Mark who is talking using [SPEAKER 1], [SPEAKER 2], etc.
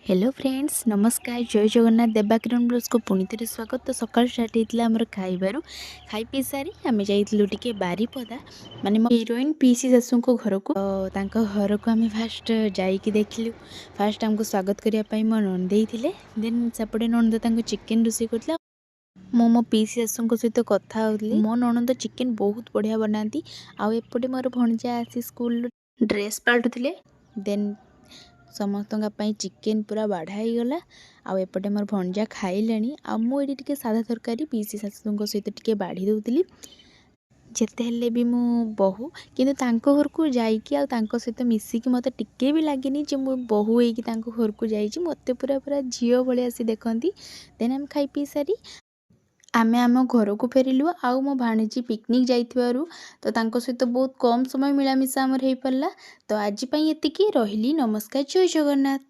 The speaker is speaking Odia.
[SPEAKER 1] ହ୍ୟାଲୋ ଫ୍ରେଣ୍ଡସ୍, ନମସ୍କାର, ଜୟ ଜଗନ୍ନାଥ। ଦେବାକିରଣ ବ୍ଲଗ୍ସକୁ ପୁଣି ଥରେ ସ୍ୱାଗତ। ତ ସକାଳୁ ଷ୍ଟାର୍ଟ ହେଇଥିଲା ଆମର ଖାଇବାରୁ। ଖାଇ ପିଇ ସାରି ଆମେ ଯାଇଥିଲୁ ଟିକେ ବାରିପଦା, ମାନେ ମୋ ହିରୋଇନ୍ ପିଇସି ଶାଶୁଙ୍କ ଘରକୁ। ତ ତାଙ୍କ ଘରକୁ ଆମେ ଫାଷ୍ଟ ଯାଇକି ଦେଖିଲୁ। ଫାଷ୍ଟ ଆମକୁ ସ୍ୱାଗତ କରିବା ପାଇଁ ମୋ ନଣଦେଇ ଥିଲେ। ଦେନ୍ ସେପଟେ ନଣନ୍ଦ ତାଙ୍କୁ ଚିକେନ୍ ରୋଷେଇ କରୁଥିଲା। ମୁଁ ମୋ ପିଇସି ଶାଶୁଙ୍କ ସହିତ କଥା ହେଉଥିଲି। ମୋ ନଣନ୍ଦ ଚିକେନ୍ ବହୁତ ବଢ଼ିଆ ବନାନ୍ତି। ଆଉ ଏପଟେ ମୋର ଭଣଜା ଆସି ସ୍କୁଲରୁ ଡ୍ରେସ୍ ପାଲଟୁଥିଲେ। ଦେନ୍ ସମସ୍ତଙ୍କ ପାଇଁ ଚିକେନ୍ ପୁରା ବାଢ଼ା ହେଇଗଲା। ଆଉ ଏପଟେ ମୋର ଭଣଜା ଖାଇଲେଣି ଆଉ ମୁଁ ଏଇଠି ଟିକେ ସାଧା ତରକାରୀ ପିଇସି ଶାଶୁଙ୍କ ସହିତ ଟିକେ ବାଢ଼ି ଦେଉଥିଲି। ଯେତେ ହେଲେ ବି ମୁଁ ବୋହୂ, କିନ୍ତୁ ତାଙ୍କ ଘରକୁ ଯାଇକି ଆଉ ତାଙ୍କ ସହିତ ମିଶିକି ମୋତେ ଟିକେ ବି ଲାଗେନି ଯେ ମୁଁ ବୋହୂ ହେଇକି ତାଙ୍କ ଘରକୁ ଯାଇଛି। ମୋତେ ପୁରା ପୁରା ଝିଅ ଭଳିଆ ସେ ଦେଖନ୍ତି। ଦେନ୍ ଆମେ ଖାଇ ପିଇ ସାରି ଆମେ ଆମ ଘରକୁ ଫେରିଲୁ। ଆଉ ମୋ ଭାଣିଜୀ ପିକନିକ୍ ଯାଇଥିବାରୁ ତ ତାଙ୍କ ସହିତ ବହୁତ କମ୍ ସମୟ ମିଳାମିଶା ଆମର ହେଇପାରିଲା। ତ ଆଜି ପାଇଁ ଏତିକି ରହିଲି। ନମସ୍କାର, ଜୟ ଜଗନ୍ନାଥ।